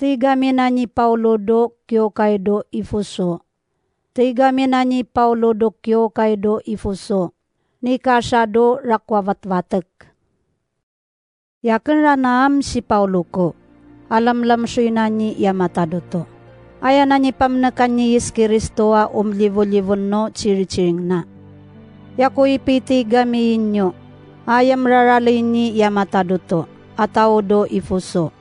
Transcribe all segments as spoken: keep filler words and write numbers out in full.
Teikamina ni Paulo do kiokai do Ifoso. Teikamina ni Paulo do kiokai do Ifoso. Ni katia do rakoa vatvatek. Ia kenrana am ti Paulo ko. A lamlam tuina ni ia matadoto. Aia nani pamnekan ni Iesu Kristo a omlivolivon no tiritiri ngna. Ia ko ipi teikami inyo. Aia mraralei ni ia matadoto. A tau do Ifoso.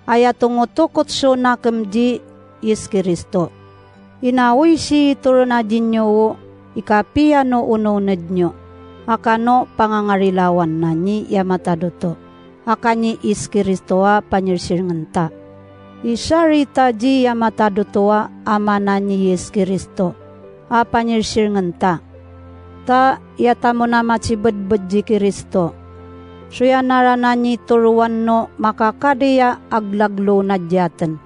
Aia tongotokoto nakem di Iesu Kristo. I na uiti i torona dinyo o i kabia no unounednyo. A kano pangangarilawan nani ia matadoto. A kani Iesu Kristo a paniritiringenta. I tiarita di ia matadoto a amana ni Iesu Kristo. A paniritiringenta. Ta ia tamona ma tibwedibwed di Kristo. Tuiana rana ni toroan no makakari a aglaglona iaten.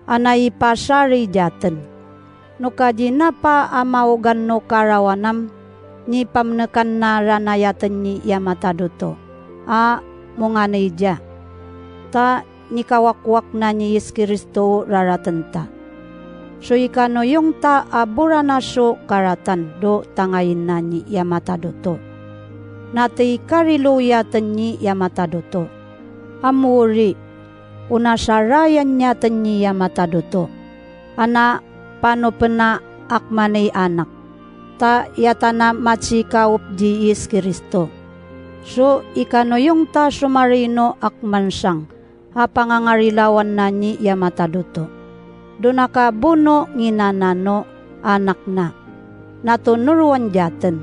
A na i batiari iaten. Nuka di naba a maokan no karawanam, ni pamnekanna rana iaten ni ia matadoto. A monganei ia. Ta ni kawakwak nani Iesu Kristo raratenta. Tio i kanoiongta a burana tio karatan do tangain nani ia matadoto. Na tei karilou iaten ni ia matadoto. Am uri, una tiaraia n iaten ni ia matadoto. A na banobena akmanei anak. Ta iatana ma ti kaub di Iesu Kristo. Tio i kanoiongta tumarei no akmantiang. A pangangarilawan nani ia matadoto. Do na kabuno nginana no anakna. Na tonoruan iaten.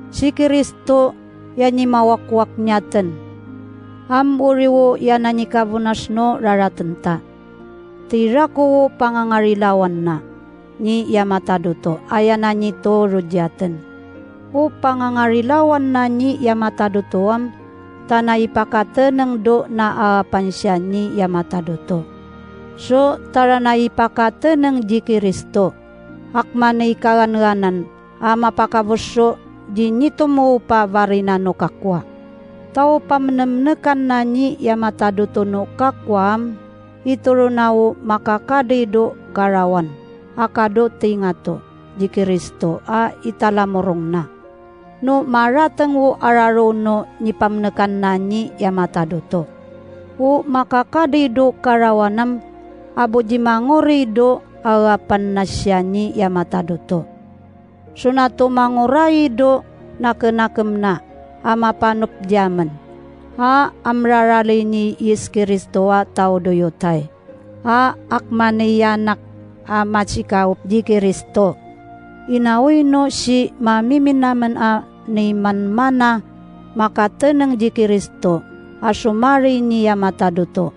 Ti Kristo ia ni mawakwak n iaten. Am uri o ia nani kabunati no raratenta. Tei rako o pangangarilawan na. Ni ia matadoto, aia nani toro iaten. O pangangarilawan nani ia matadoto am, tana i bakateneng do na aban tia ni ia matadoto. Tio tara na i bakateneng di Kristo. Akmanei kaganganan, a mabakabotio di nitomou ba warina no kakwa. Tao pamnemnekan nani ia matadoto no kakwa am, i torona o makakari do karawan, a kado teingato, di Kristo, a i talamorongna. No marateng o ararou no ni pamnekan nani ia matadoto. O makakari do karawanam, a boti mangori do aban natia ni ia matadoto. Tio na tomangorai do nakenakem na, a mabanop iamen. A am raralei ni Iesu Kristo a taudo iotai. A akmanei anak a ma ti kaub di Kristo. I na ui no ti ma miminamen a nei manmana ma kateneng di Kristo, a tumarei n ia matadoto,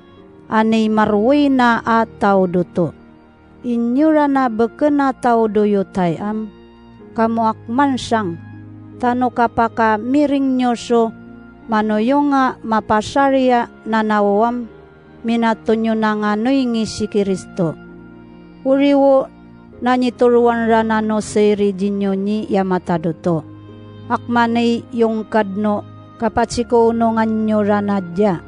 a nei marueina a taudoto. Inyo ra na bekena taudo iotai am, kam akmantiang, tano kabaka miring nioto, ma noionga ma batiaria nanao am, mi na tonio nanganoingi ti Kristo. Uri o nani toroan rana no tiri dinio n ia matadoto. Akmanei iongkad no kabatikou nonganio rana ia.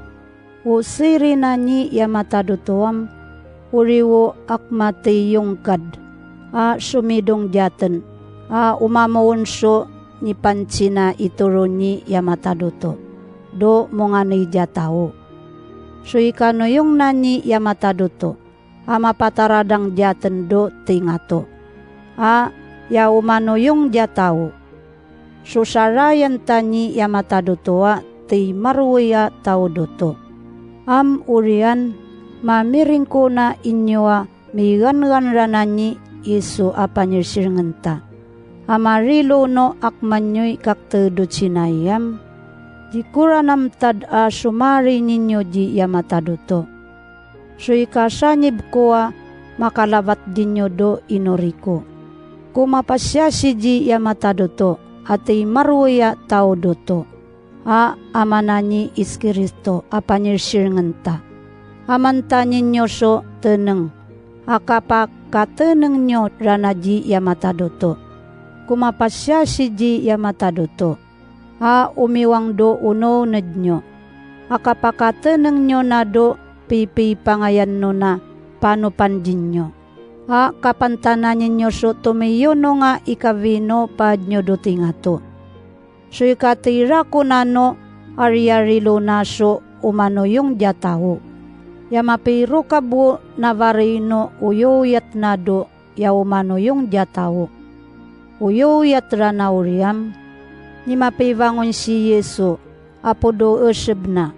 O tiri nani ia matadoto am, uri o akmatei iongkad, a tumidong iaten, a umamountio ni bantina i toro n ia matadoto. Do monganei ia tao. Tio i kanoiong nani ia matadoto. A ma bataradang iaten do teingato. A ia umanoiong ia tao. Tio tiaraia n tani ia matadoto a tei maruei a taudoto. Am urian, ma miring kona inyo a meigangan rana ni Iesu a baniritiringenta. A ma rilou no akmanioi kakteudotinaai am. Di kuranam tad a tumarei ninio di ia matadoto. Tio i katanibko a ma kalabat dinio do i noriko. Ko ma batiati di ia matadoto, a tei maruei a taudoto. A amana ni Iesu Kristo a baniritiringenta. A man taninio tio teneng. A kabakateneng nio rana di ia matadoto. Ko ma batiati di ia matadoto. A umiwang do unounednio. A kabakateneng nio na do bibibangaian nona. banobaninio. A kabantaninio so tomi ononga ika wino bwa n odotingato. So ika teirako nano a riarirona so umanoiong te Atao. I a mabei rokabwo n awareino uoua te nado ia umanoiong te Atao. Uoua te rana uriam, ni mabei wangon ti Iesu, a bodo esebna.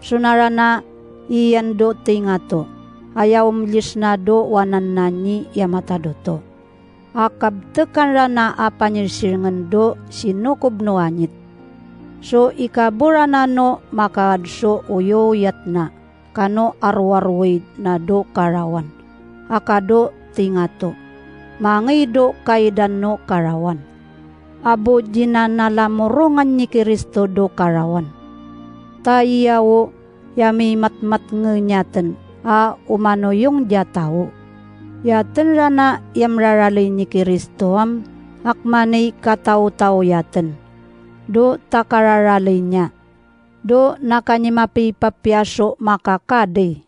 Sonarana ian odotingato, a ia umlis nado wananani ia mataroto. A kabtekan rana a bwanirtiringan odo ti nokobno anit. So ika bora nano ma kaad so uoua te na, kano aroaroia nado karawan. A kado tingato. Ma ngei odo kaidan no karawan. A bo tina n ala morongan ni Kristo odo karawan. Tai ao i a mei matmat ngei n aten, a umanoiong te Atao. I a ten rana i am raralei ni Kristo am, ak manei katautau i aten. Odo takararaleinia. Odo n akanimabei babiaso ma kakadei.